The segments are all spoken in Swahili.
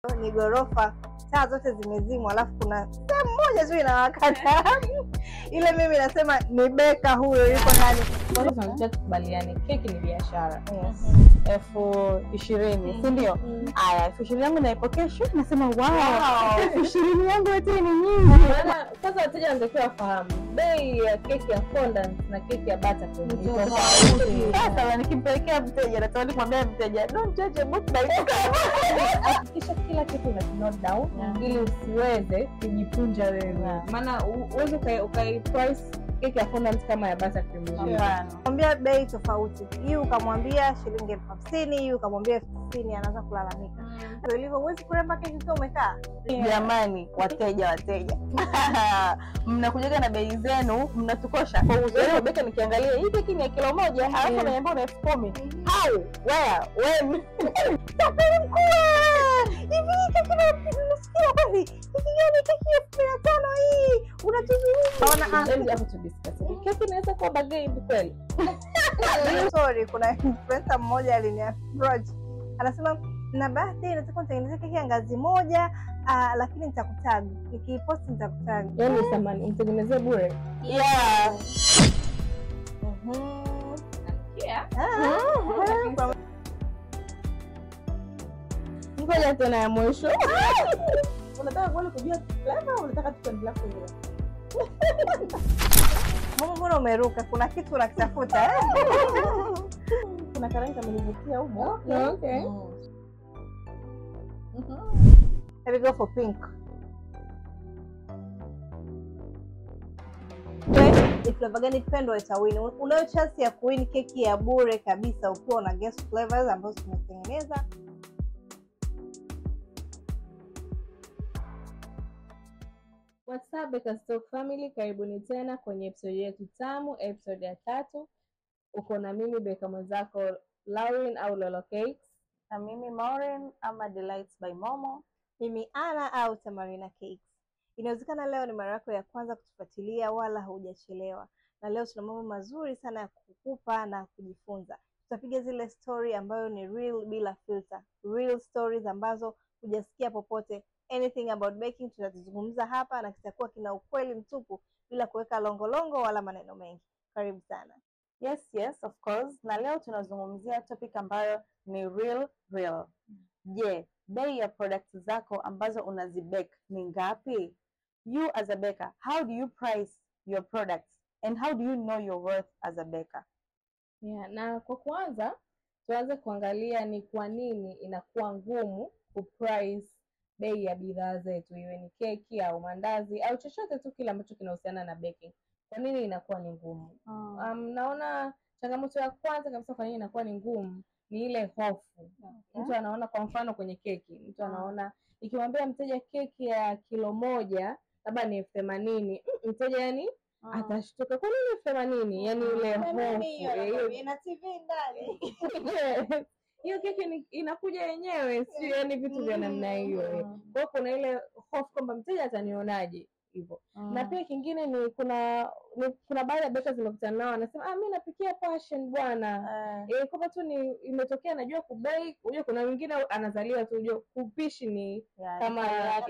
Ni ghorofa, taa zote zimezimwa, alafu kuna sehemu moja tu inawaka taa. Ile mimi nasema ni beka huyo yuko ndani. Kwanza tunatakiwa tukubaliane, keki ni biashara. Yes. 20,000, si ndio? Aya, 20,000 yangu naipokea shule, nasema wow, 20,000 yangu yote ni nyingi. Maana kwanza wateja wanatakiwa wafahamu bei ya keki ya fondant na keki ya buttercream ni tofauti. Sasa nikimpelekea mteja natamani kumwambia mteja, don't judge a book by its cover. Hakikisha kila kitu una note down ili usiweze kujipunja wewe. Maana uweze ukai price keki ya fondant kama ya buttercream. Mwambia bei tofauti. Hii ukamwambia shilingi 50,000, hii ukamwambia 60,000, anaanza kulalamika. Ndio ilivyo, huwezi kuremba keki ukiwa umekaa. Jamani, wateja mnakujaga na bei zenu, mnatukosha. Kwa uzoefu wa beka nikiangalia hii keki ni ya kilo 1, alafu unaniambia una 10,000. How? Where? When? Tapeli mkuu! Hivi keki nasikia kweli? Keki gani keki ya 15,000 hii? Unatuzulumu. Hebu hapo tu discuss. Keki inaweza kuwa bargain kweli? Sorry, kuna influencer mmoja alini approach. Anasema na birthday nataka nitengeneze keki ya ngazi moja, lakini nitakutag. Nikipost nitakutag. Yaani samani umtengenezee bure. Yeah. Yeah. Ngoja tena ya mwisho. Unataka kweli kujua flavor au unataka tu kuendelea kujua? Mungu, mbona umeruka? Kuna kitu unakitafuta eh? Kuna karanga amenivutia humo. Okay. Let me go for pink. Ni flavor gani pendwa itawin? Unayo chance ya kuwin keki ya bure kabisa ukiwa una guest flavors ambazo tumetengeneza. What's up Bakers Talk family, karibuni tena kwenye episode yetu tamu, episode ya 3. Uko na mimi beka mwenzako Lauren au Lolo Cakes, na mimi Maureen ama Delights by Momo, mimi Ana au Tamarina Cakes. Inawezekana leo ni mara yako ya kwanza kutufuatilia, wala hujachelewa. Na leo tuna mambo mazuri sana ya kukupa na kujifunza. Tutapiga zile story ambayo ni real bila filter, real stories ambazo hujasikia popote. Anything about baking tutazungumza hapa na kitakuwa kina ukweli mtupu bila kuweka longolongo wala maneno mengi. Karibu sana. Yes, yes, of course. Na leo tunazungumzia topic ambayo ni real real. Je, bei ya products zako ambazo unazibake ni ngapi? You as a baker, how do you price your products and how do you know your worth as a baker? Yeah, na kwa kwanza tuanze kuangalia ni kwa nini inakuwa ngumu kuprice bei ya bidhaa zetu, iwe ni keki au mandazi au chochote tu kile ambacho kinahusiana na baking. Kwa nini inakuwa ni ngumu? Naona changamoto ya kwanza kabisa kwa nini inakuwa ni ngumu ni ile hofu. Mtu anaona, kwa mfano kwenye keki, mtu anaona ikimwambia mteja keki ya kilo 1 labda ni 80,000, mteja yani atashtuka, kwa nini 80,000? Yani ile hofu. Ina TV ndani. Hiyo keki inakuja yenyewe, sio? Yani vitu vya namna hiyo. Kwa kuna ile hofu kwamba mteja atanionaje hivyo. Na pia kingine ni kuna baadhi ya bakers nimekutana nao wanasema, mimi napikia passion bwana. Kwamba tu ni imetokea najua kubake. Unajua kuna wengine anazaliwa tu unajua kupishi ni kama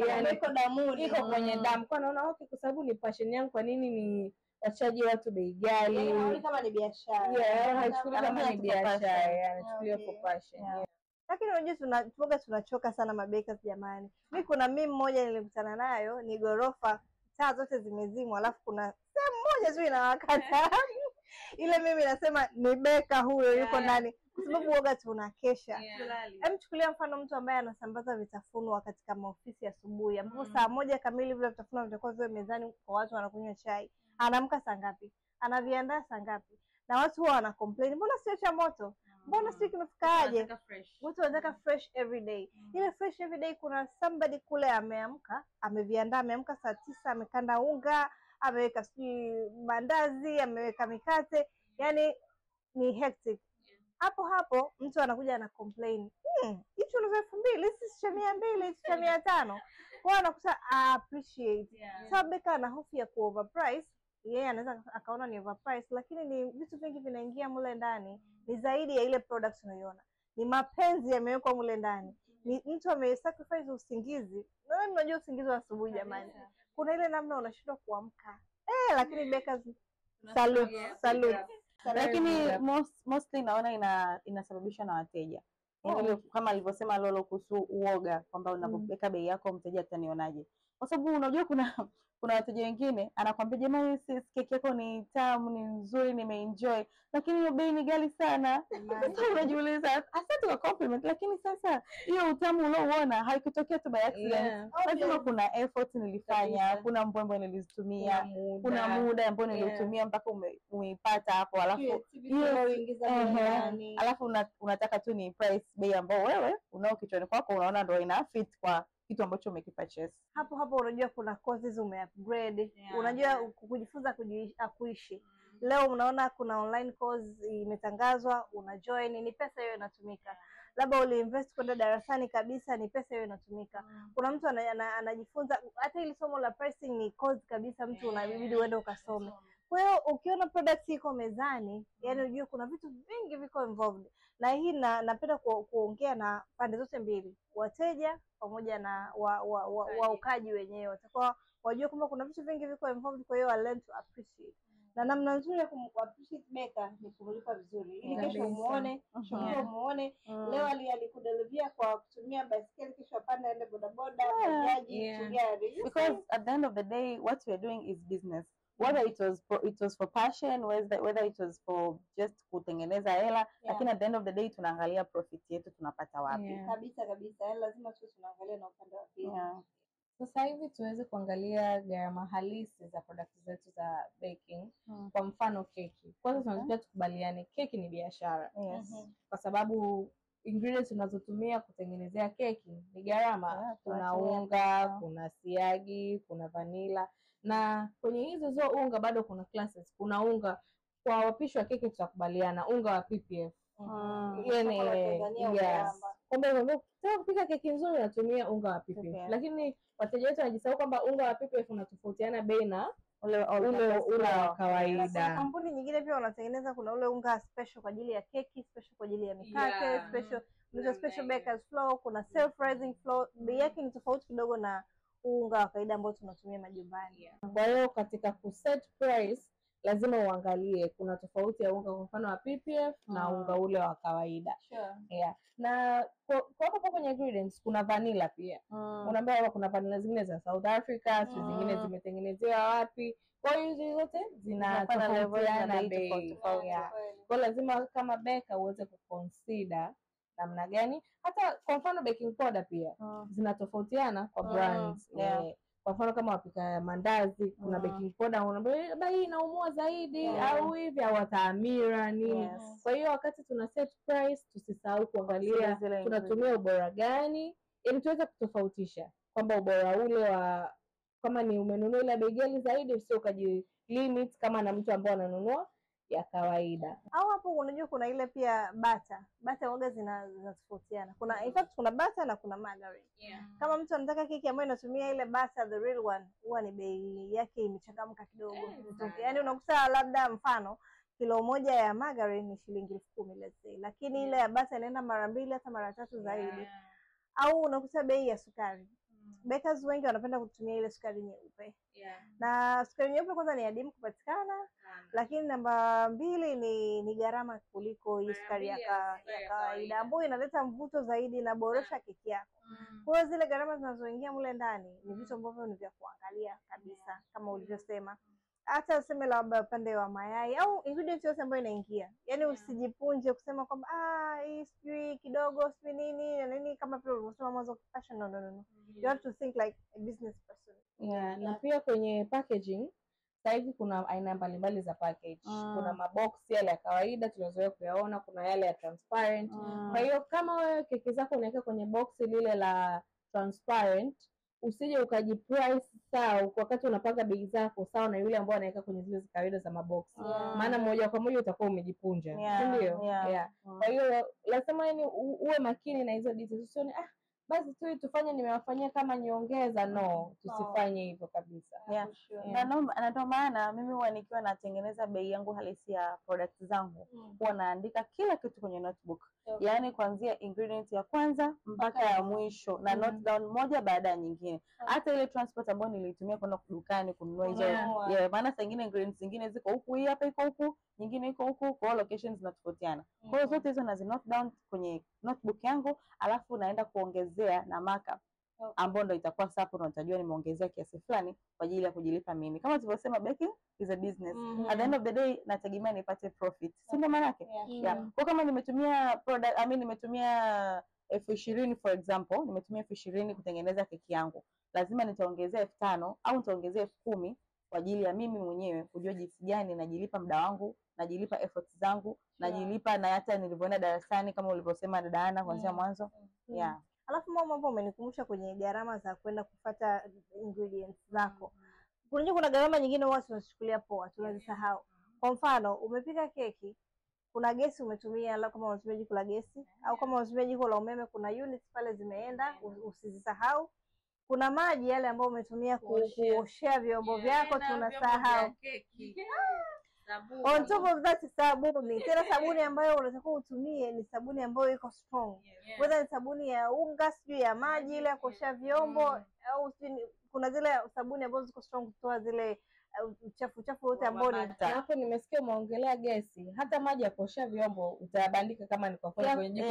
yani iko damuni, iko kwenye damu. Kwa naona okay, kwa sababu ni passion yangu, kwa nini ni wachaji watu bei ghali? Yaani kama ni biashara. Yeah, haichukuliwi kama ni biashara, anachukuliwa kwa passion. Lakini unajua tunachoka tunachoka sana mabakers jamani. Mimi kuna mimi mmoja nilikutana nayo, ni ghorofa, taa zote zimezimwa, alafu kuna sehemu moja tu inawaka taa. Ile mimi nasema ni beka huyo yuko ndani, kwa sababu woga tunakesha. Hem, chukulia mfano mtu ambaye anasambaza vitafunwa katika maofisi asubuhi, ambapo saa 1 kamili vile vitafunwa vitakuwa viwe mezani kwa watu wanakunywa chai. Anaamka saa ngapi? Anaviandaa saa ngapi? Na watu huwa wana complain, mbona sio cha moto? Mbona sio kimefikaje? Watu wanataka fresh every day. Ile fresh every day, kuna somebody kule ameamka, ameviandaa, ameamka saa 9, amekanda unga, ameweka sijui mandazi, ameweka mikate, yani ni hectic. Hapo hapo mtu anakuja ana complain, hicho ni 2,000, sisi cha 200, hicho cha 500. Kwa anakuta appreciate. Sababu baker ana hofu ya ku overprice. Yeye anaweza akaona ni overprice, lakini ni vitu vingi vinaingia mule ndani, ni zaidi ya ile product unayoiona. Ni mapenzi yamewekwa mule ndani. Ni mtu amesacrifice usingizi. Nadhani unajua usingizi wa asubuhi jamani. Kuna ile namna unashindwa kuamka. Lakini bakers, salute, salute. Lakini mostly naona inasababishwa na wateja. Yaani kama alivyosema Lolo kuhusu uoga kwamba unapoweka bei yako mteja atanionaje. Kwa sababu unajua kuna wateja wengine anakuambia jamani, keki yako ni tamu, ni nzuri, nimeenjoy, lakini hiyo bei ni ghali sana. Sasa unajiuliza, asante kwa compliment, lakini sasa hiyo utamu uliouona haikutokea tu by accident. Lazima kuna effort nilifanya, kuna mbwembwe nilizitumia, kuna muda ambao niliutumia mpaka umeipata hapo, alafu alafu unataka tu ni price bei ambao wewe unao kichwani kwako unaona ndio ina fit kwa kitu ambacho umekipurchase. Hapo hapo unajua kuna courses umeupgrade, unajua kujifunza kuishi. Leo unaona kuna online course imetangazwa, una join, ni pesa hiyo inatumika. Labda uliinvest kwenda darasani kabisa, ni pesa hiyo inatumika. Kuna mtu anajifunza hata ile somo la pricing ni course kabisa, mtu unabidi uende ukasome. Kwa hiyo ukiona product iko mezani, yani unajua kuna vitu vingi viko involved. Na hii napenda kuongea na pande zote mbili, wateja pamoja na waukaji wenyewe. Watakuwa wajue kwamba kuna vitu vingi viko involved, kwa hiyo wa learn to appreciate. Na namna nzuri ya kumappreciate baker ni kumlipa vizuri ili kesho umuone, kesho umuone. Leo alikudelivia kwa kutumia baiskeli, kesho apande aende bodaboda, bajaji, gari. Because at the end of the day what we are doing is business. Whether it was for passion, whether it was for just kutengeneza hela, lakini at the end of the day tunaangalia profit yetu tunapata wapi. Kabisa kabisa, lazima tu tunaangalia na upande wa pili. Sasa hivi tuweze kuangalia gharama halisi za product zetu za baking. Kwa mfano keki. Kwanza tunatakiwa tukubaliane keki ni biashara. Kwa sababu ingredients tunazotumia kutengenezea keki ni gharama. Kuna unga, kuna siagi, kuna vanilla. Na kwenye hizo zo unga bado kuna classes. Kuna unga kwa wapishi wa keki tutakubaliana unga wa PPF. Yani, yes. Kwamba ukitaka kupika keki nzuri unatumia unga wa PPF. Lakini wateja wetu wanajisahau kwamba unga wa PPF unatofautiana bei na ule wa kawaida. Kampuni nyingine pia wanatengeneza kuna ule unga special kwa ajili ya keki, special kwa ajili ya mikate, special special baker's flour, kuna self rising flour. Bei yake ni tofauti kidogo na unga wa kawaida ambao tunatumia majumbani. Kwa hiyo katika kuset price lazima uangalie kuna tofauti ya unga kwa mfano wa PPF na unga ule wa kawaida. Na kwa hapo kwenye ingredients kuna vanilla pia. Unaambiwa kuna vanilla zingine za South Africa, zingine zimetengenezewa wapi. Kwa hiyo hizo zote zinatofautiana bei. Kwa lazima kama baker uweze kuconsider namna gani. Hata kwa mfano baking powder pia zinatofautiana kwa brands. Kwa mfano kama wapika mandazi kuna baking powder unaambiwa hii inaumua zaidi au hivi au ataamira nini. Kwa hiyo wakati tuna set price tusisahau kuangalia tunatumia ubora gani, ili tuweze kutofautisha kwamba ubora ule wa kama ni umenunua ile bei ghali zaidi usio ukajilimit kama na mtu ambaye ananunua ya kawaida. Au hapo unajua kuna ile pia bata. Bata waga zinatofautiana. Kuna in fact kuna bata na kuna margarine. Kama mtu anataka keki ambayo inatumia ile bata the real one, huwa ni bei yake imechangamka kidogo. Yaani unakuta labda mfano kilo moja ya margarine ni shilingi 10,000 let's say, lakini ile ya bata inaenda mara mbili hata mara tatu zaidi. Au unakuta bei ya sukari. Bakers wengi wanapenda kutumia ile sukari nyeupe. Na sukari nyeupe kwanza ni adimu kupatikana, lakini namba mbili ni gharama kuliko hii sukari ya kawaida ambayo inaleta mvuto zaidi, inaboresha keki yako. Kwa hiyo zile gharama zinazoingia mle ndani ni vitu ambavyo ni vya kuangalia kabisa kama ulivyosema. Hata useme labda upande wa mayai au ingredients yote ambayo inaingia. Yaani usijipunje kusema kwamba hii sijui kidogo sijui nini na nini, kama vile ulivyosema mwanzo passion. No. You have to think like a business person. Na pia kwenye packaging sasa hivi kuna aina mbalimbali za package. Kuna mabox yale ya kawaida tunazoea kuyaona, kuna yale ya transparent. Kwa hiyo kama wewe keki zako unaweka kwenye box lile la transparent, usije ukajiprice sawa wakati unapanga bei zako sawa na yule ambaye anaweka kwenye zile za kawaida za mabox. Maana moja kwa moja utakuwa umejipunja, si ndio? Kwa hiyo lazima yani uwe makini na hizo details. Usione basi tu tufanye nimewafanyia kama nyongeza. No, tusifanye hivyo kabisa. Yeah. Na ndio maana mimi huwa nikiwa natengeneza bei yangu halisi ya product zangu, huwa naandika kila kitu kwenye notebook. Okay. Yaani kuanzia ingredient ya kwanza mpaka ya mwisho na note down moja baada ya nyingine. Hata ile transport ambayo nilitumia kwenda dukani kununua hizo. Yeah, maana saa nyingine ingredients zingine ziko huku, hii hapa iko huku, nyingine iko huku, kwa hiyo locations zinatofautiana. Kwa hiyo zote hizo nazi note down kwenye notebook yangu, alafu naenda kuongezea na markup ambao ndo itakuwa sasa hapo ndo nitajua nimeongezea kiasi fulani kwa ajili ya kujilipa mimi. Kama tulivyosema, baking is a business. At the end of the day nategemea nipate profit. Si ndio maana yake? Yeah. Kwa kama nimetumia product, I mean nimetumia 20,000 for example, nimetumia 20,000 kutengeneza keki yangu. Lazima nitaongezea 5,000 au nitaongezea 10,000 kwa ajili ya mimi mwenyewe kujua jinsi gani najilipa muda wangu, najilipa efforts zangu, najilipa na hata nilivyoenda darasani kama ulivyosema dada Ana kuanzia mwanzo. Yeah. Alafu mama hapo umenikumbusha kwenye gharama za kwenda kufuata ingredients zako. Unajua kuna gharama nyingine huwa tunachukulia poa, tunazisahau. Kwa mfano, umepika keki, kuna gesi umetumia, labda kama unatumia jiko la gesi au kama unatumia jiko la umeme, kuna units pale zimeenda, usizisahau. Kuna maji yale ambayo umetumia kuoshea vyombo vyako, tunasahau. On top of that, sabuni. Tena sabuni ambayo unatakiwa utumie ni sabuni ambayo iko strong. Whether ni sabuni ya unga, sijui ya maji ile ya kuoshea vyombo, au sijui kuna zile sabuni ambazo ziko strong kutoa zile uchafu wote ambao ni. Hapo nimesikia umeongelea gesi, hata maji ya kuoshea vyombo utayabandika kama ni kwa kweli kwenye jiko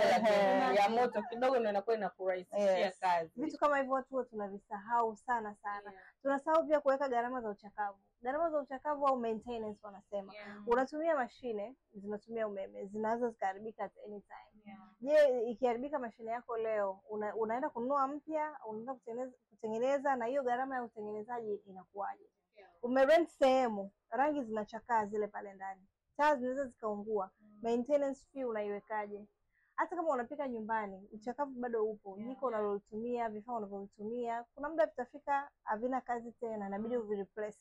ya moto kidogo, ndio inakuwa inakurahisishia kazi. Vitu kama hivyo watu huwa tunavisahau sana sana. Tunasahau pia kuweka gharama za uchakavu. Gharama za uchakavu au maintenance wanasema. Unatumia mashine, zinatumia umeme, zinaweza zikaharibika at any time. Je, ikiharibika mashine yako leo, unaenda kununua mpya, unaenda kutengeneza, na hiyo gharama ya utengenezaji inakuwaje? Umerent sehemu, rangi zinachakaa zile pale ndani, taa zinaweza zikaungua. Maintenance fee unaiwekaje? Hata kama unapika nyumbani, uchakavu bado upo. Jiko unalotumia, vifaa unavyovitumia, kuna muda vitafika havina kazi tena, inabidi uvireplace.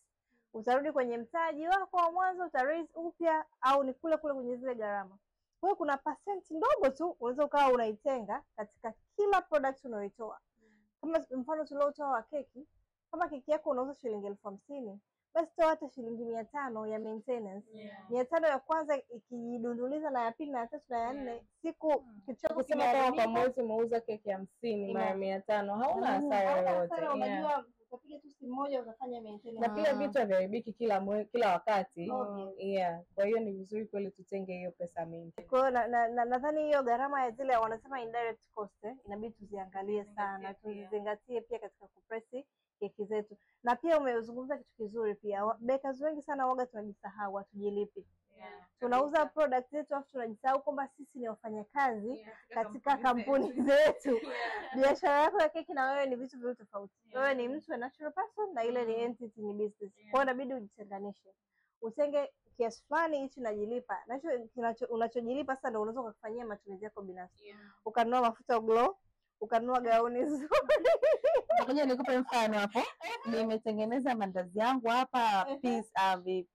Utarudi kwenye mtaji wako wa mwanzo, utaraise upya, au ni kule kule kwenye zile gharama. Kwa hiyo kuna percent ndogo tu unaweza ukawa unaitenga katika kila product unayoitoa. Kama mfano tuliotoa wa keki, kama keki yako unauza shilingi 50,000, basi toa hata shilingi 500 ya maintenance. 500 ya kwanza ikijidunduliza na ya pili na ya tatu na ya nne, siku kitu chako kusema kama kwa mwezi umeuza keki 50 mara 500, hauna hasara yoyote. Unajua utapiga tu simu moja utafanya maintenance. Na pia vitu haviharibiki kila wakati. Yeah, kwa hiyo ni vizuri kweli tutenge hiyo pesa mingi. Kwa hiyo nadhani hiyo gharama ya zile wanasema indirect cost, inabidi tuziangalie sana, tuzizingatie pia katika kupresi keki zetu. Na pia umezungumza kitu kizuri pia. Bakers wengi sana waga tunajisahau, hatujilipi. Tunauza product zetu afu tunajisahau kwamba sisi ni wafanyakazi katika kampuni zetu. Biashara yako ya keki na wewe ni vitu viwili tofauti. Wewe ni mtu, a natural person, na ile ni entity, ni business. Kwa hiyo inabidi ujitenganishe. Utenge kiasi fulani hichi najilipa. Nacho unachojilipa sasa ndio unaweza kufanyia matumizi yako binafsi. Ukanunua mafuta glow, ukanunua gauni nzuri. Ngoja nikupe mfano hapo. Nimetengeneza mandazi yangu hapa, piece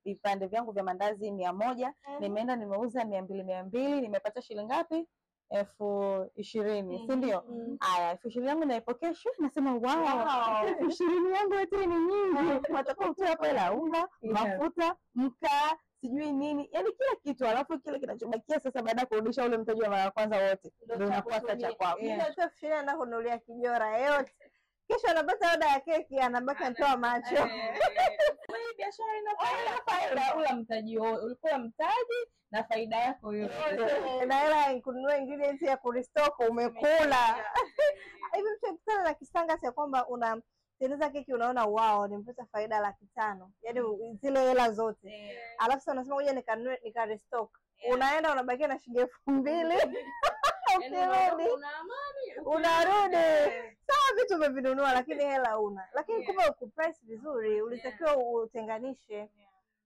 vipande vyangu vya mandazi 100, nimeenda nimeuza 200 200, nimepata shilingi ngapi? 20,000, si ndio? Haya, 20,000 yangu naipokea, nasema wow, 20,000 yangu yote ni nyingi. Watakuwa utoe hapo hela unga, mafuta, mkaa, sijui nini, yani kila kitu. Alafu kile kinachobakia sasa baada ya kurudisha ule mtaji wa mara kwanza wote ndio unakuwa sasa cha kwako. Mimi natoa 20,000 na kununulia kijora yote. Kesho anapata oda ya keki, anabaki anatoa macho. Hii biashara ina faida. Ula mtaji ulikuwa mtaji na faida yako hiyo. Na hela ya kununua ingredients ya kurestock umekula. Hivi mtu akikutana na kisanga cha kwamba unatengeneza keki unaona wow, nimepata faida 500,000. Yaani zile hela zote. Alafu sasa unasema ngoja nikanunue nika restock. Unaenda unabakia na shilingi 2,000. Ukirudi unarudi sawa, vitu umevinunua lakini hela una. Lakini kumbe ukuprice vizuri, ulitakiwa utenganishe.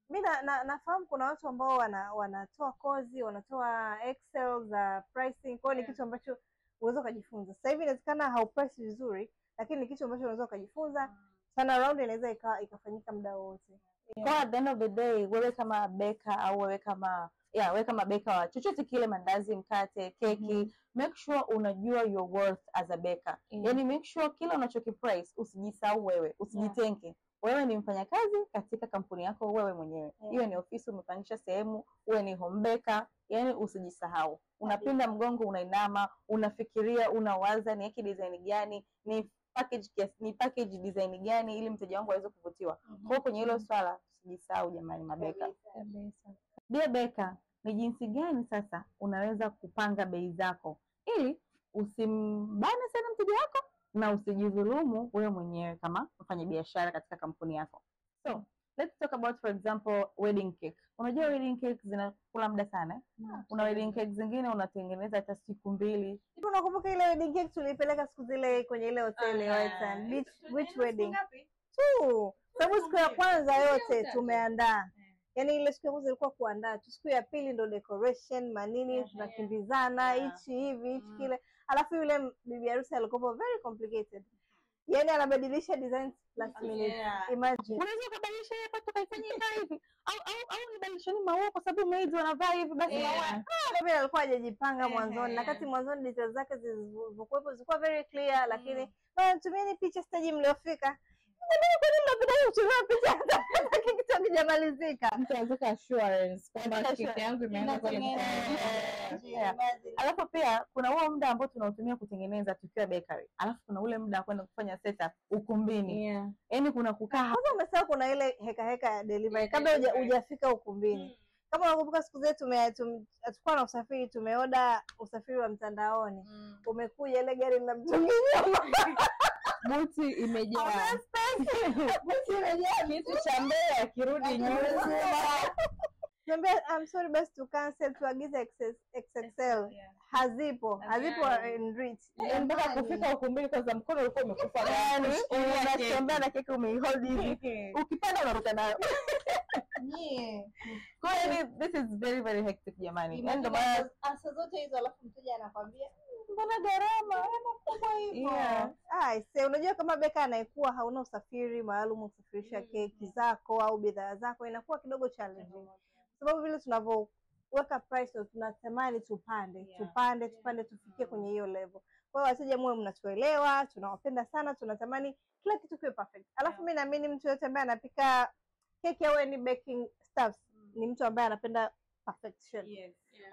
Mimi nafahamu kuna watu ambao wanatoa kozi, wanatoa Excel za pricing. Kwa hiyo ni kitu ambacho unaweza kujifunza. Sasa hivi inawezekana hauprice vizuri, lakini ni kitu ambacho unaweza kujifunza. Sana round inaweza ikafanyika muda wote. Kwa at the end of the day, wewe kama baker au wewe kama Yeah, wewe kama baker wa chochote kile, mandazi, mkate, keki, make sure unajua your worth as a baker. Yani make sure kila unachokiprice usijisahau wewe, usijitenge. Wewe ni mfanyakazi katika kampuni yako wewe mwenyewe. Iwe ni ofisi umepangisha sehemu, uwe ni home baker, yani usijisahau. Unapinda mgongo, unainama, unafikiria, unawaza niweke design gani, ni package kiasi, ni package design gani ili mteja wangu aweze kuvutiwa. Kwa hiyo kwenye hilo swala usijisahau jamani, mabeka. Kabisa. Dear baker, ni jinsi gani sasa unaweza kupanga bei zako ili usimbane sana mteja wako na usijidhulumu wewe mwenyewe kama mfanyabiashara katika kampuni yako. So, let's talk about for example wedding cake. Unajua wedding cake zinakula muda sana. Eh? Kuna wedding cake zingine unatengeneza hata siku 2. Unakumbuka ile wedding cake tuliipeleka siku zile kwenye ile hoteli White Beach, which wedding? Tu. Sababu siku ya kwanza yote tumeandaa. Yaani ile siku ya kwanza ilikuwa kuandaa tu, siku ya pili ndo decoration manini, tunakimbizana hichi hivi hichi kile. Alafu yule bibi harusi alikuwa very complicated. Yaani anabadilisha designs last minute. Imagine. Unaweza ukabadilisha hapa tukaifanyia ikawa hivi au nibadilisheni maua kwa sababu maids wanavaa hivi basi maua. Mimi alikuwa hajajipanga mwanzoni, na kati mwanzoni details zake zilizokuwepo zilikuwa very clear, lakini bana, tumieni picha stage mliofika. Kwa nini mnapenda kutumia picha hata kitu hakijamalizika? Mtu anataka assurance kwamba keki yangu imeenda kwenye Yeah. Alafu pia kuna huo muda ambao tunautumia kutengeneza tukiwa bakery. Alafu kuna ule muda wa kwenda kufanya setup ukumbini. Yaani kuna kukaa Kwanza umesahau kuna ile heka heka ya delivery kabla hujafika ukumbini. Kama unakumbuka siku zetu hatukuwa na usafiri, tumeoda usafiri wa mtandaoni. Umekuja ile gari la mtungi nyuma. Buti imejaa. Buti imejaa, kitu cha mbele akirudi nyuma. Niambia I'm sorry basi tu cancel tuagize XXL. Hazipo, hazipo in reach. Mpaka kufika ukumbini kwanza mkono ulikuwa umekufa. Yani unatembea na keki umeihold hivi. Ukipanda unaruka nayo. Kwa hiyo this is very very hectic jamani. Yaani ndio maana asa zote hizo alafu mteja anakwambia mbona gharama kubwa hivyo. Ah, unajua kama beka anayekuwa hauna usafiri maalum kusafirisha keki zako au bidhaa zako inakuwa kidogo challenging. Sababu vile tunavyoweka price tunatamani tupande, tupande tufikie kwenye hiyo level. Kwa hiyo wateja muwe mnatuelewa, tunawapenda sana, tunatamani kila kitu kiwe perfect. Alafu mimi naamini mtu yote ambaye anapika keki au any baking stuffs ni mtu ambaye anapenda perfection.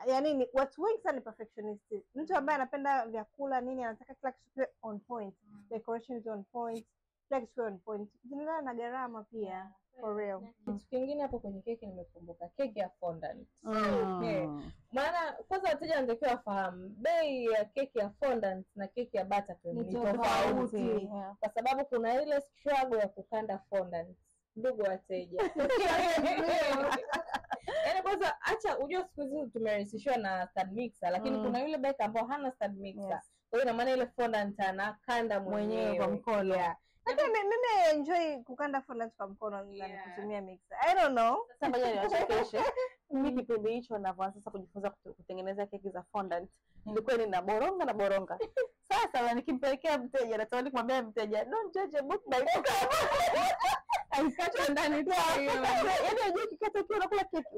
Yaani watu wengi sana ni perfectionist. Mtu ambaye anapenda vyakula nini anataka kila kitu kiwe on point. Decoration is on point. Kila kitu kiwe on point. Zinaendana na gharama pia. For real. Kitu kingine hapo kwenye keki nimekumbuka, keki ya fondant. Maana kwanza wateja wanatakiwa wafahamu bei ya keki ya fondant na keki ya buttercream ni tofauti. Kwa sababu kuna ile struggle ya kukanda fondant. Ndugu wateja. Yaani kwanza acha ujue siku hizi tumerahisishiwa na stand mixer, lakini kuna yule baker ambao hana stand mixer. Kwa hiyo ina maana ile fondant anakanda mwenyewe kwa mkono. Hata mimi enjoy kukanda fondant kwa mkono na kutumia mixer. I don't know. Sasa ngoja niwachekeshe. Mimi kipindi hicho ninapoanza sasa kujifunza kutengeneza keki za fondant, nilikuwa nina boronga na boronga. Sasa nikimpelekea mteja natamani kumwambia mteja, don't judge a book by its cover. Aikata ndani tu hiyo. Yaani unajua ukikata ukiwa unakula keki.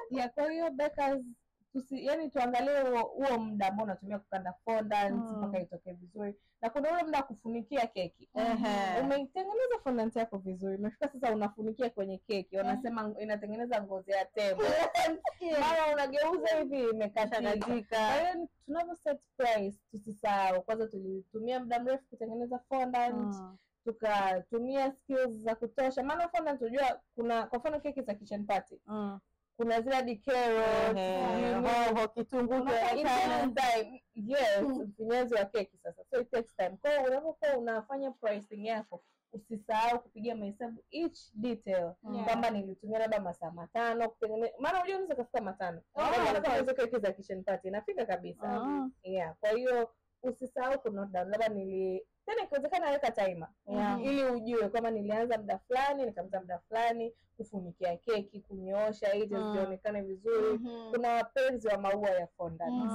Ya, kwa hiyo bakers yani tuangalie huo muda ambao unatumia kukanda fondant mpaka itoke vizuri, na kuna ule muda wa kufunikia keki. Umeitengeneza fondant yako vizuri, imefika sasa unafunikia kwenye keki, wanasema inatengeneza ngozi ya tembo. Mara unageuza hivi imekatika. Kwa hiyo tunavyo set price tusisahau kwanza tulitumia muda mrefu kutengeneza fondant, tukatumia skills za kutosha. Maana fondant unajua kuna kwa mfano keki za kitchen party kuna zile hadi carrots, hoho, kitunguu, time. Yes, mfinyanzi wa keki sasa. So it takes time. Kwa hiyo unapokuwa unafanya pricing yako, usisahau kupigia mahesabu each detail. Kwamba nilitumia labda masaa 5 kutengeneza. Maana unajua unaweza kufika 5. Kama hizo keki za kitchen party inafika kabisa. Yeah, kwa hiyo usisahau ku note down labda tena ikiwezekana weka timer ili ujue kama nilianza muda fulani nikamaliza muda fulani, kufunikia keki, kunyoosha ili zionekane vizuri. Kuna wapenzi wa maua ya fondant.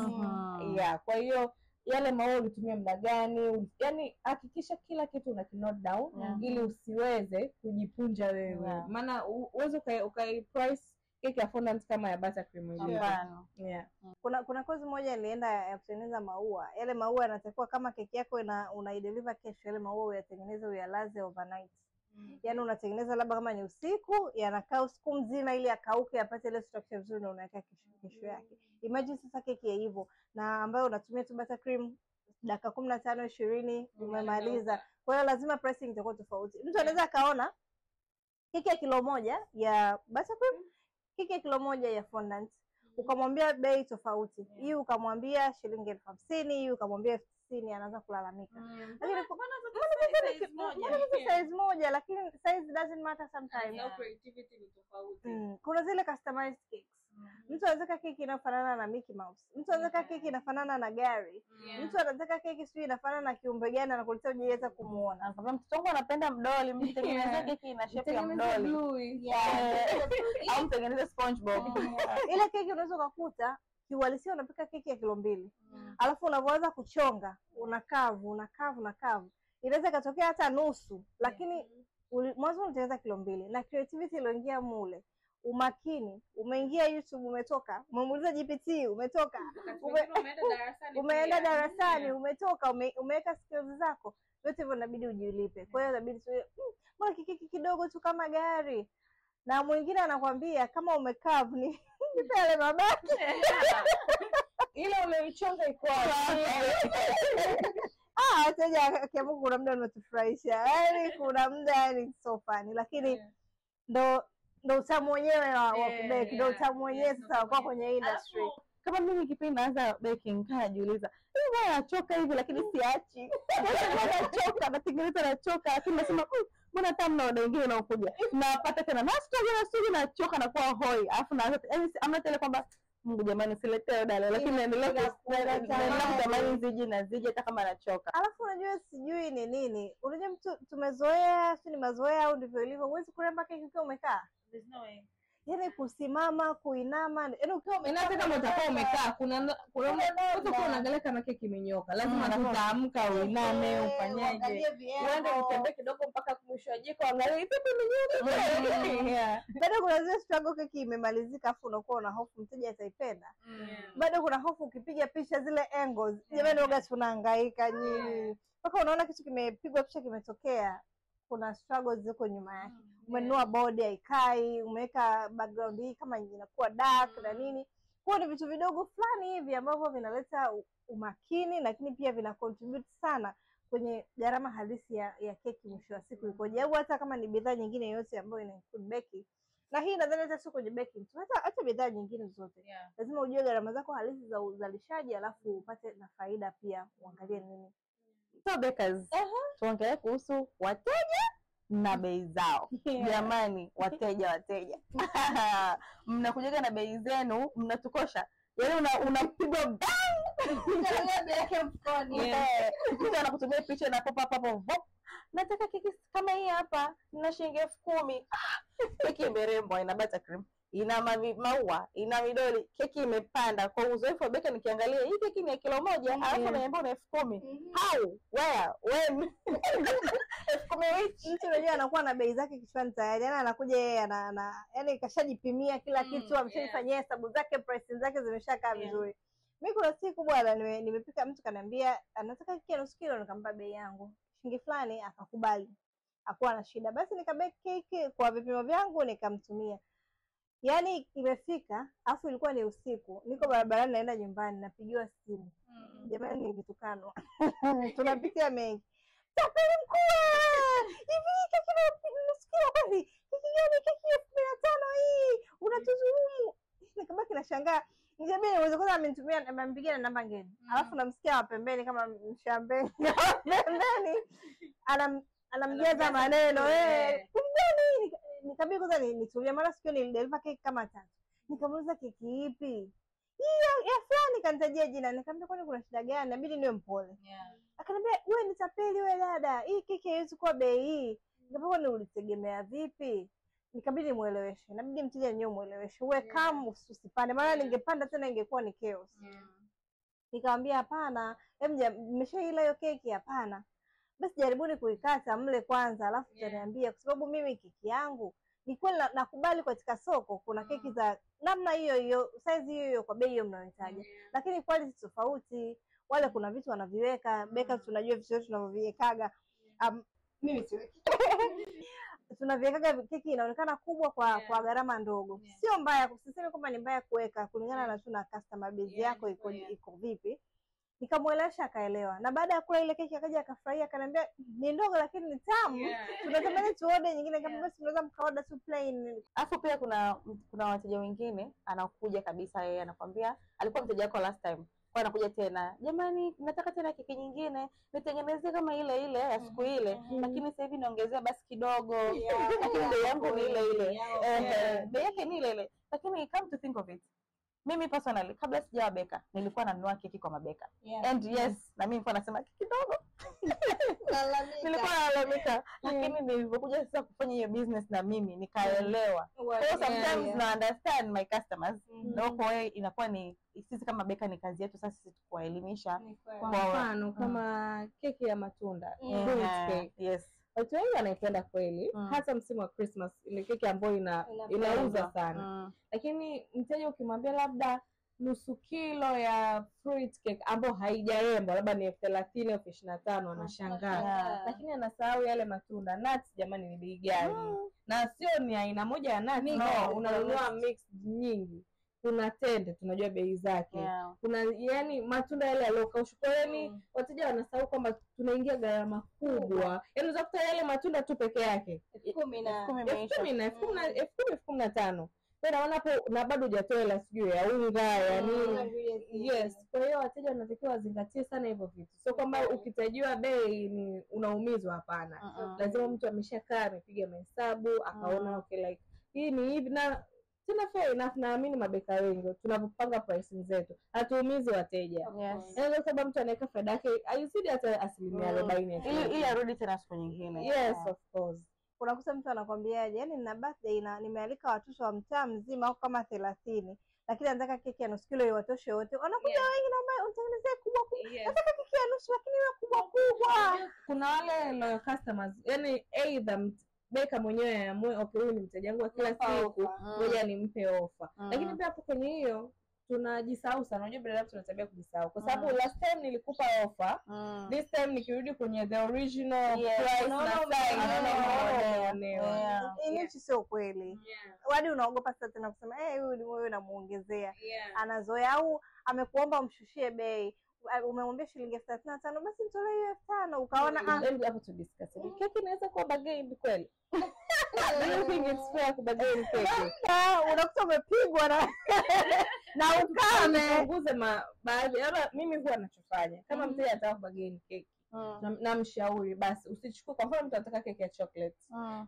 Yeah, kwa hiyo yale maua ulitumia muda gani? Yaani hakikisha kila kitu una note down ili usiweze kujipunja wewe. Maana uweze ukai price keki ya fondant kama ya buttercream ilivyo. Hapana. Yeah. Kuna kozi moja nilienda ya kutengeneza maua. Yale maua yanatakiwa kama keki yako unaideliver kesho, yale maua uyatengeneze uyalaze overnight. Yaani unatengeneza labda kama ni usiku, yanakaa usiku mzima ili yakauke yapate ile structure nzuri na unaweka kesho yake. Imagine sasa keki ya hivyo na ambayo unatumia tu buttercream dakika 15 20 umemaliza. Kwa hiyo lazima pricing itakuwa tofauti. Mtu anaweza akaona keki ya kilo 1 ya buttercream, keki ya kilo 1 ya fondant, ukamwambia bei tofauti. Hii ukamwambia shilingi 50,000, hii ukamwambia 60,000, anaanza kulalamika. Lakini mbona zote size moja, lakini size doesn't matter sometimes. Creativity ni tofauti. Kuna zile customized cakes. Mtu anataka keki inayofanana na Mickey Mouse. Mtu anataka keki inafanana na gari. Mtu anataka keki sijui inafanana na kiumbe gani, anakuletea hujaweza kumuona. Anakwambia mtoto wangu anapenda mdoli, mtengenezee keki ina shape ya mdoli. Au mtengeneze SpongeBob. Ile keki unaweza ukakuta kiuhalisia unapika keki ya kilo 2. Alafu unavyoanza kuchonga, unakavu, unakavu, unakavu. Inaweza ikatokea hata nusu, lakini mwanzo unatengeneza kilo 2 na creativity iliyoingia mule, umakini, umeingia YouTube umetoka, umemuuliza GPT umetoka, umeenda darasani umetoka, umeweka skills zako, yote hivyo inabidi ujilipe. Kwa hiyo inabidi tu mbona keki kidogo tu kama gari. Na mwingine anakwambia kama umecarve ni nipe yale mabaki. Ile umeichonga iko wateja kwa Mungu kuna muda unatufurahisha. Yaani kuna muda yani so funny, lakini ndo utamu wenyewe wa kubeki, ndo utamu wenyewe sasa kwa kwenye industry. Kama mimi kipindi naanza baking najiuliza, hivi mbona nachoka hivi lakini siachi. Mbona nachoka, natengeneza nachoka, lakini nasema mbona hata mna wengine wanaokuja. Napata tena na struggle nachoka na kuwa hoi. Alafu naanza yaani amna tele kwamba Mungu jamani usiletee oda leo, lakini naendelea kutamani zije na zije hata kama nachoka. Alafu unajua sijui ni nini. Unajua mtu tumezoea, si ni mazoea au ndivyo ilivyo. Huwezi kuremba keki ukiwa umekaa. There's no way. Yaani kusimama, kuinama, yaani ukiwa umekaa hata kama utakuwa umekaa kuna utakuwa unaangalia kama keki imenyoka. Lazima utaamka uiname, ufanyaje? Uende utembee kidogo mpaka mwisho wa jiko angalie ipi imenyoka. Bado kuna zile struggle keki imemalizika afu unakuwa una hofu mteja ataipenda. Bado kuna hofu ukipiga picha zile angles. Jamani woga tunahangaika nyinyi. Mpaka unaona kitu kimepigwa picha kimetokea, kuna struggles ziko nyuma yake. Umenunua board haikai, umeweka background hii kama inakuwa dark na nini. Kwa ni vitu vidogo fulani hivi ambavyo vinaleta umakini, lakini pia vina contribute sana kwenye gharama halisi ya keki mwisho wa siku ikoje, au hata kama ni bidhaa nyingine yoyote ambayo ina include baking. Na hii nadhani hata sio kwenye baking tu, hata bidhaa nyingine zote. Lazima ujue gharama zako halisi za uzalishaji, alafu upate na faida pia, uangalie nini. So bakers, tuongelee kuhusu wateja na bei zao. Jamani, wateja. Mnakujaga na bei zenu, mnatukosha. Yaani unapigwa bang. Mtu anakutumia picha na pop up hapo. Nataka keki kama hii hapa, nina shilingi 10,000. Keki imerembwa, ina buttercream, ina maua, ina midoli, keki imepanda. Kwa uzoefu wa beka nikiangalia hii keki ni ya kilo 1, alafu unaniambia una 10,000. How? Where? When? 10,000 which? Mtu unajua anakuwa na bei zake kichwani tayari. Yaani anakuja yeye ana yaani kashajipimia kila kitu, ameshaifanyia hesabu zake, pricing zake zimeshakaa vizuri. Mimi kuna siku bwana nimepika, mtu kaniambia anataka keki ya nusu kilo, nikampa bei yangu shilingi fulani, akakubali. Hakuwa na shida. Basi nikabake keki kwa vipimo vyangu nikamtumia. Yaani imefika, afu ilikuwa ni usiku, niko barabarani naenda nyumbani, napigiwa simu. Jamani nilitukanwa. Tunapitia mengi. Tapeli mkuu! Hivi keki nusu kilo kweli? Keki gani keki ya 15 hii? Unatudhulumu. Nikabaki nashangaa. Nikamwambia niweze kwanza amenitumia, amempigia na namba ngeni. Alafu namsikia wa pembeni kama mshambeni. Pembeni anamjaza maneno, kumgani. Nikabidi kwanza nitulie, maana sikio nilideliver keki kama 3. Nikamuuliza keki ipi? Hii ya fulani, kanitajia jina. Nikamwambia kwani kuna shida gani? Inabidi niwe mpole. Akaniambia wewe ni tapeli wewe dada, hii keki haiwezi kuwa bei hii. Nikamwambia kwani ulitegemea vipi? Nikabidi mueleweshe. Inabidi mteja yenyewe mueleweshe. Uwe calm, usipande. Maana ningepanda tena ingekuwa ni chaos. Nikamwambia hapana, mmeshaila hiyo keki? Hapana. Basi jaribuni kuikata mle kwanza alafu utaniambia, kwa sababu mimi keki yangu Ni kweli nakubali katika soko kuna keki za namna hiyo hiyo, size hiyo hiyo kwa bei hiyo mnayohitaji. Lakini quality tofauti. Wale kuna vitu wanaviweka, bakers tunajua vitu vyetu tunavyoviwekaga. Mimi siweki. Tunaviwekaga keki inaonekana kubwa kwa gharama ndogo. Sio mbaya, usiseme kwamba ni mbaya kuweka kulingana na tu na customer base yako iko vipi. Nikamuelewesha akaelewa. Na baada ya kula ile keki akaja akafurahia, akaniambia ni ndogo lakini ni tamu. Tunatamani tuode nyingine, kama basi mnaweza mkaorder tu plain. Alafu pia kuna wateja wengine anakuja kabisa yeye anakuambia alikuwa mteja wako last time. Kwa anakuja tena, jamani nataka tena keki nyingine, nitengenezee kama ile ile ya siku ile, lakini sasa hivi niongezea basi kidogo. Lakini bei yangu ni ile ile. Bei yake ni ile ile. Lakini come to think of it, mimi personally kabla sijawa beka nilikuwa nanunua keki kwa mabeka. And yes, na mimi nilikuwa nasema keki kidogo. Nilikuwa nalalamika. Lakini nilipokuja sasa kufanya hiyo business na mimi nikaelewa. So sometimes na understand my customers. Na kwa hiyo inakuwa ni sisi kama beka ni kazi yetu sasa sisi kuwaelimisha. Kwa mfano kama keki ya matunda, fruit cake. Yes. Watu wengi wanaipenda kweli, hata msimu wa Christmas ni keki ambayo inauza sana. Lakini mteja ukimwambia labda nusu kilo ya fruit cake ambayo haijarembwa labda ni 30,000 au 25,000 anashangaa. Lakini anasahau yale matunda. Nuts jamani ni bei gani? Na sio ni aina moja ya nuts, no, unanunua mixed nyingi. Kuna tende tunajua bei zake. Kuna yani matunda yale yaliyokaushwa. Kwa hiyo wateja wanasahau kwamba tunaingia gharama kubwa. Yaani unaweza kuta yale matunda tu peke yake 10,000, 15,000. Kwa hiyo naona hapo na bado hujatoa hela sijui ya unga ya nini. Yes, kwa hiyo wateja wanatakiwa wazingatie sana hivyo vitu. Sio kwamba ukitajiwa bei ni unaumizwa, hapana. Lazima mtu ameshakaa amepiga mahesabu akaona okay like hii ni hivi na tena fair enough. Naamini mabeka wengi tunapopanga pricing zetu hatuumizi wateja. Yaani kwa sababu mtu anaweka faida yake haizidi hata 40% ili arudi tena siku nyingine. Yes, of course. Unakuta mtu anakwambiaje, yani nina birthday na nimealika watoto wa mtaa mzima au kama 30, lakini anataka keki ya nusu kilo iwatoshe wote. Wanakuja wengi, naomba unitengenezee kubwa kubwa. Nataka keki ya nusu lakini iwe kubwa kubwa. Kuna wale loyal customers, yani either beka mwenyewe aamue okay huyu ni mteja wangu wa kila siku, ngoja nimpe ofa. Lakini pia hapo kwenye hiyo tunajisahau sana. Unajua binadamu tuna tabia kujisahau. Kwa sababu last time nilikupa offer, this time nikirudi kwenye the original price na size unaonewa. Hicho sio kweli. Hadi unaogopa sasa tena kusema huyu ni wewe unamuongezea. Anazoea au amekuomba umshushie bei. Umemwambia shilingi 35,000 basi nitolee hiyo 5,000 ukaona hebu hapo tu discuss. Keki inaweza kuwa bargain kweli? Do you think it's fair kubargain keki? Unakuta umepigwa na ukame. Punguze baadhi. Labda mimi huwa nachofanya kama mteja anataka kubargain keki, namshauri basi usichukue. Kwa mfano mtu anataka keki ya chocolate,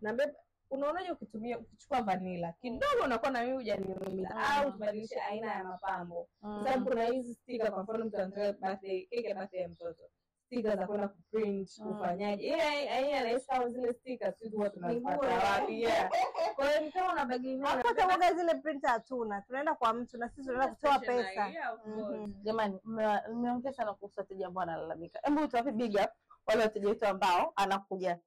naambia unaonaje ukichukua vanilla kidogo unakuwa na mimi hujaniumiza, au tubadilishe aina ya mapambo. Kwa sababu kuna hizi sticker, kwa mfano mtu anataka birthday keki ya birthday ya mtoto, sticker za kwenda kuprint ufanyaje? Yeye anahisi zile sticker sisi huwa tunazipata wapi? Kwa hiyo kama una bagi hata mwaga zile printer hatuna, tunaenda kwa mtu na sisi tunaenda kutoa pesa. Jamani, mmeongea sana kuhusu wateja ambao wanalalamika. Hebu tuwape big up wale wateja wetu ambao anakuja,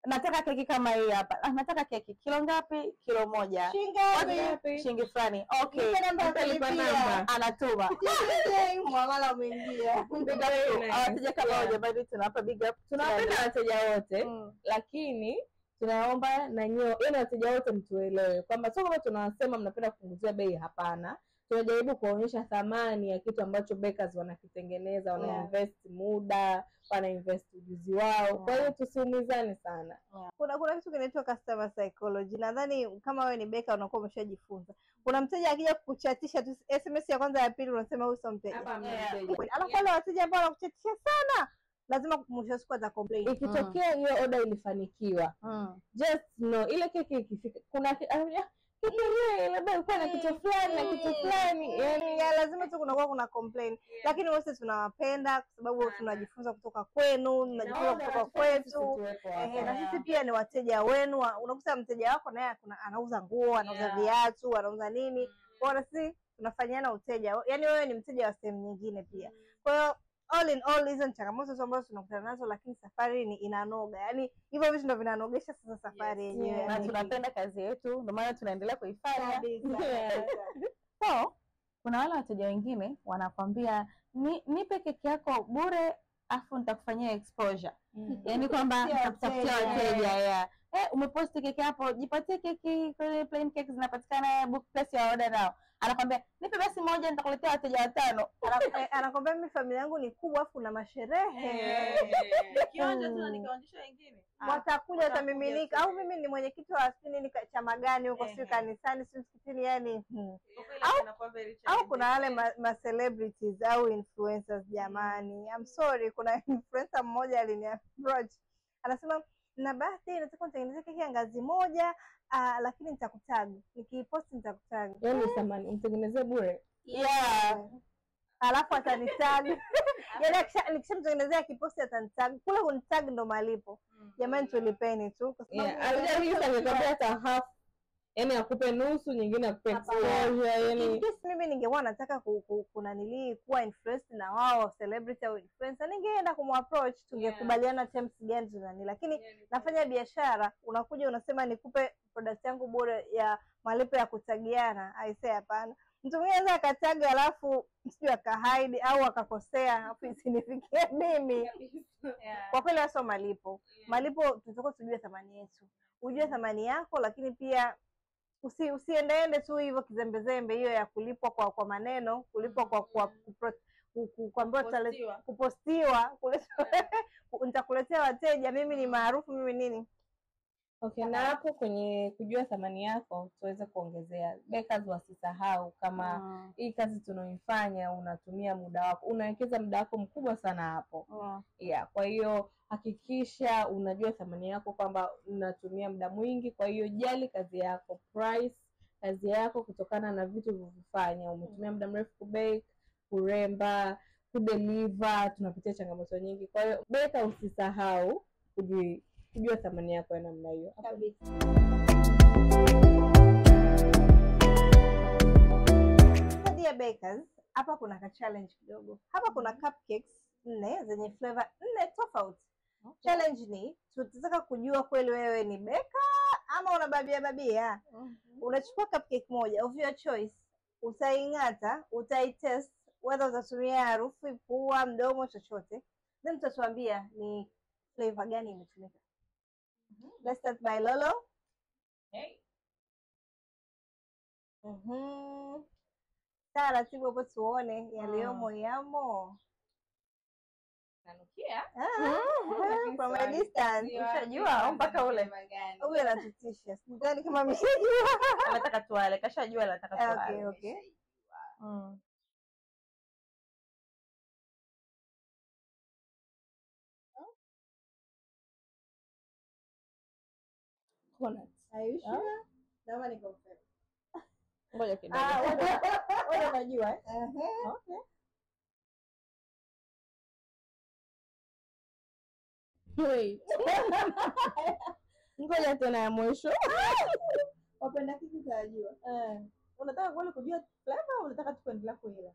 nataka keki kama hii hapa. Nataka keki kilo ngapi? Kilo 1. Shilingi ngapi? Shilingi fulani. Okay. Nipe namba. Anatuma. Mwamala umeingia. Wateja kama hao jamani, tunawapa big up. Tunawapenda wateja wote, lakini tunaomba na nyeo, yaani wateja wote mtuelewe kwamba sio kama tunawasema mnapenda kupunguzia bei, hapana. Tunajaribu kuonyesha thamani ya kitu ambacho bakers wanakitengeneza, wana invest muda, wana invest ujuzi wao. Kwa hiyo tusiumizane sana. Kuna kitu kinaitwa customer psychology. Nadhani kama wewe ni baker unakuwa umeshajifunza. Kuna mteja akija kukuchatisha tu SMS ya kwanza ya pili unasema huyu sio mteja. Alafu wale wateja ambao wanakuchatisha sana lazima mwisho siku ata complain. Ikitokea hiyo order ilifanikiwa, just know ile keki ikifika kuna labda ilikuwa na kitu fulani na kitu fulani, yani lazima tu kunakuwa kuna complain. Lakini wote tunawapenda kwa sababu tunajifunza kutoka kwenu, mnajifunza kutoka kwetu. Na sisi pia ni wateja wenu. Unakuta mteja wako naye anauza nguo, anauza viatu, anauza nini. Kwa hiyo sisi tunafanyana uteja. Yaani wewe ni mteja wa sehemu nyingine pia. Kwa hiyo all in all hizo ni changamoto tu ambazo tunakutana nazo, lakini safari ni inanoga. Yaani hivyo vitu ndo vinanogesha sasa safari yenyewe. Yeah. Na tunapenda kazi yetu, ndio maana tunaendelea kuifanya. Kabisa. Yeah. So kuna wale wateja wengine wanakwambia nipe keki yako bure afu nitakufanyia exposure. Yaani kwamba Sio nitakutafutia wateja. wateja yeah. Umeposti keki hapo, jipatie keki kwenye plain cakes zinapatikana, book place ya order now. Anakwambia nipe basi moja nitakuletea wateja 5. Anakwambia mimi familia yangu ni kubwa afu kuna masherehe. Nikionja tu na nikaonyesha wengine. Watakuja watamiminika, au mimi ni mwenyekiti wa sijui nini chama gani huko, sijui kanisani, sijui msikitini, yani Au kuna wale ma celebrities au influencers jamani. I'm sorry, kuna influencer mmoja aliniapproach. Anasema na birthday nataka nitengeneze keki ya ngazi moja, lakini nitakutag. Nikipost nitakutag. Yaani samani umtengenezee bure. Yeah. Alafu atanitag. Yaani nikishamtengenezea kiposti atanitag. Kule kunitag ndo malipo. Jamani tulipeni tu kwa sababu Yeah, alikuja angekwambia hata half. Yaani akupe nusu, nyingine akupe exposure, yani In case mimi ningekuwa nataka kunanilii kuwa influenced na wao celebrity au influencer, ningeenda kumapproach, tungekubaliana terms gani tunani. Lakini nafanya biashara, unakuja unasema nikupe product yangu bure ya malipo ya kutagiana. I say hapana. Mtu mwingine anaweza akataga alafu sijui akahide au akakosea alafu isinifikie mimi. Kwa kweli sio malipo. Malipo tutakuwa tujue thamani yetu. Ujue thamani yako, lakini pia usiendeende tu hivyo kizembezembe hiyo ya kulipwa kwa maneno, kulipwa kwa kuambiwa kupostiwa, nitakuletea wateja, mimi ni maarufu, mimi nini. Okay, na hapo kwenye kujua thamani yako tuweze kuongezea. Bakers wasisahau kama hii kazi tunaoifanya unatumia muda wako, unawekeza muda wako mkubwa sana hapo. Yeah, kwa hiyo hakikisha unajua thamani yako kwamba unatumia muda mwingi, kwa hiyo jali kazi yako, price kazi yako kutokana na vitu ulivyofanya. Umetumia muda mrefu kubake, kuremba, kudeliver, tunapitia changamoto nyingi. Kwa hiyo baker usisahau kujua thamani yako ya namna hiyo. Kabisa. Dear bakers, hapa kuna ka challenge kidogo. Hapa kuna cupcakes 4 zenye flavor 4 tofauti. Okay. Challenge ni tutataka kujua kweli wewe ni baker ama unababia babia. Unachukua cupcake moja of your choice, utaingata, utaitest whether utatumia harufu, pua, mdomo, chochote. Then utatuambia ni flavor gani imetumika. Let's start by Lolo. Hey. Taratibu hapo tuone yaliyomo yamo. Nanukia. From a distance. Ushajua mpaka ule. Huyu anatutisha. Sidhani kama ameshajua. Anataka tuale, kashajua anataka tuale. Okay, okay. Coconut. Are you sure? Naomba niconfirm. Ngoja kidogo. Wewe unajua eh? Okay. Wait. Ngoja tena ya mwisho. Wapenda keki utajua. Unataka kweli kujua flavor au unataka tu kuendelea kuila?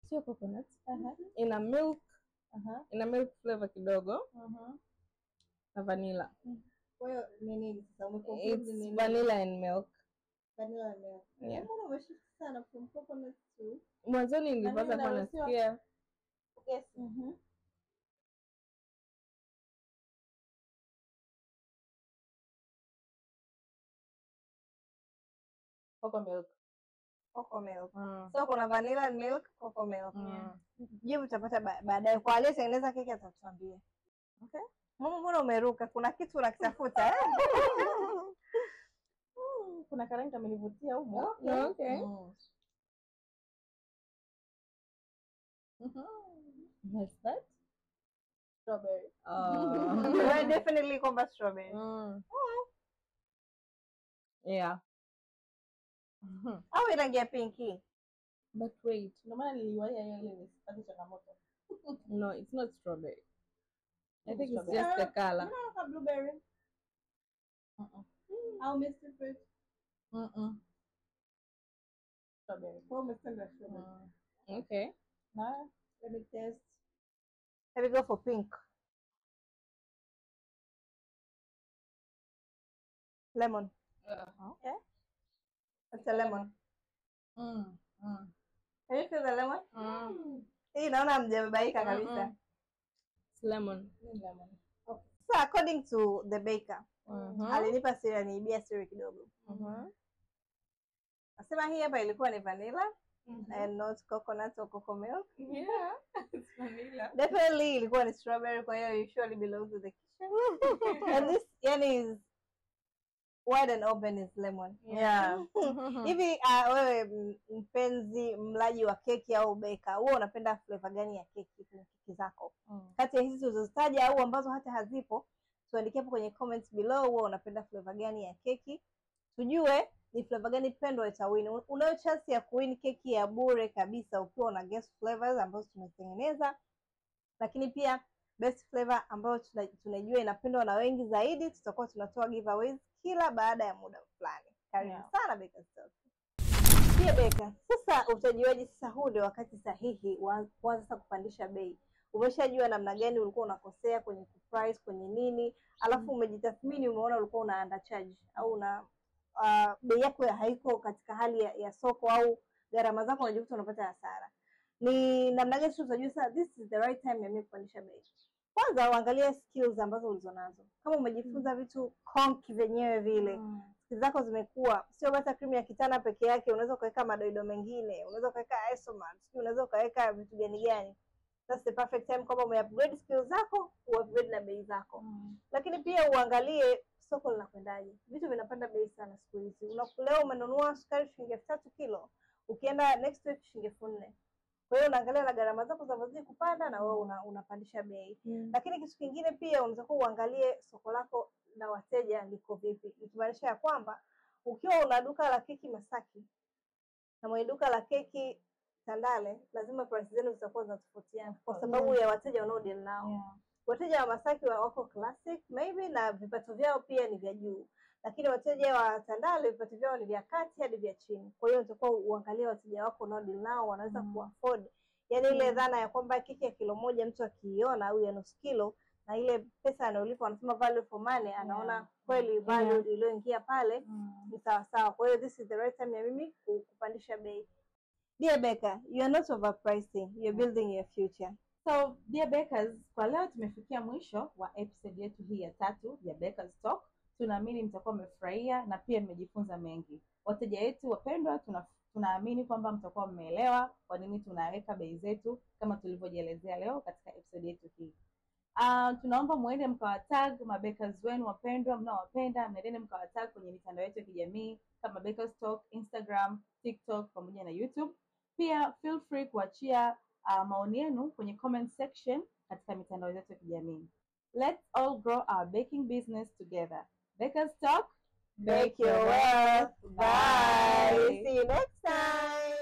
Sio coconut. Ina milk. Ina milk flavor kidogo. Na vanilla. Kwa hiyo ni nini sasa? Umeconfuse It's nini? vanilla and milk. Vanilla and milk. Yeah. Mbona umeshift sana from coconut to Mwanzoni nilipata kwa nasikia. Yes. Coco milk. Coco milk. So kuna vanilla and milk, coco milk. Jibu tutapata baadaye. Kwa aliyetengeneza keki atatuambia. Okay. Mama, mbona umeruka? Kuna kitu unakitafuta eh? Kuna karanga amenivutia humo. Okay. What's that? Strawberry. Well, definitely kwamba strawberry. Yeah. Au rangi ya pinki. But wait. Ndio maana niliwahi hiyo ile nisipate changamoto. No, it's not strawberry. I think it's Strawberry. just the color. No, blueberry. Au Mr. Fruit. Strawberry. Kwa umesema strawberry. Okay. Na Let me test. Let me go for pink. Lemon. Okay. It's a lemon. Can you feel the lemon? Hii naona hamjababaika kabisa. It's lemon. Lemon. So according to the baker, alinipa siri, aniibia siri kidogo. Nasema hii hapa ilikuwa ni vanilla and not coconut or cocoa milk. Yeah, it's vanilla. Definitely ilikuwa ni strawberry, kwa hiyo you surely belong to the kitchen. And this yani is wide and open is lemon. Yeah. Hivi wewe mpenzi mlaji wa keki au beka, huwa unapenda flavor gani ya keki kwenye keki zako? Kati ya hizi tulizozitaja au ambazo hata hazipo, tuandikie hapo kwenye comments below, huwa unapenda flavor gani ya keki, tujue ni flavor gani pendwa itawin. Unayo chance ya kuwin keki ya bure kabisa ukiwa una guess flavors ambazo tumetengeneza, lakini pia best flavor ambayo tunajua inapendwa na wengi zaidi, tutakuwa tunatoa giveaways kila baada ya muda fulani. Karibu sana Bakers Talk. Pia Beka, sasa utajuaje sasa huu ndio wakati sahihi wa kuanza sasa kupandisha bei? Umeshajua namna gani ulikuwa unakosea kwenye price, kwenye nini, alafu umejitathmini, umeona ulikuwa una undercharge au una bei yako haiko katika hali ya soko au gharama zako unajikuta unapata hasara. Ni namna gani sasa utajua sasa this is the right time ya mimi kupandisha bei? Kwanza uangalie skills ambazo ulizonazo. Kama umejifunza vitu konki vyenyewe vile, skills zako zimekuwa, sio buttercream ya kitana peke yake, unaweza ukaweka madoido mengine, unaweza ukaweka isomalt, unaweza ukaweka vitu gani gani. That's the perfect time kwamba umeupgrade skills zako, uupgrade na bei zako. Lakini pia uangalie soko linakwendaje. Vitu vinapanda bei sana siku hizi. Leo umenunua sukari shilingi 3,000 kilo, ukienda next week shilingi 4,000. Kwa hiyo unaangalia na gharama zako zinavyozidi kupanda na wewe unapandisha bei. Lakini kitu kingine pia unaweza uangalie soko lako na wateja liko vipi. Ikimaanisha ya kwamba ukiwa una duka la keki Masaki na mwenye duka la keki Tandale, lazima price zenu zitakuwa zinatofautiana kwa sababu ya wateja wanaodeal nao. Wateja wa Masaki wako classic maybe na vipato vyao pia ni vya juu, lakini wateja wa Tandale vipato vyao ni vya kati hadi vya chini. Kwa hiyo utakuwa uangalie wateja wako unaodeal nao wanaweza kuafford. Yaani ile dhana ya kwamba keki ya kilo moja mtu akiiona au ya nusu kilo na ile pesa anayolipa wanasema value for money, anaona kweli value iliyoingia pale ni sawa sawa. Kwa hiyo this is the right time ya mimi kupandisha bei. Dear Baker, you are not overpricing, you are building your future. So, dear bakers, kwa leo tumefikia mwisho wa episode yetu hii ya 3 ya Bakers Talk. Tunaamini mtakuwa mmefurahia na pia mmejifunza mengi. Wateja wetu wapendwa, tunaamini kwamba mtakuwa mmeelewa kwa nini tunaweka bei zetu kama tulivyojielezea leo katika episode yetu hii. Tunaomba muende mkawatag mabakers wenu wapendwa mnaowapenda, mnaendeni mkawatag kwenye mitandao yetu ya kijamii kama Bakers Talk, Instagram, TikTok pamoja na YouTube. Pia feel free kuachia maoni yenu kwenye comment section katika mitandao yetu ya kijamii. Let's all grow our baking business together. Bakers Talk, bake your wealth. Bye. See you next time.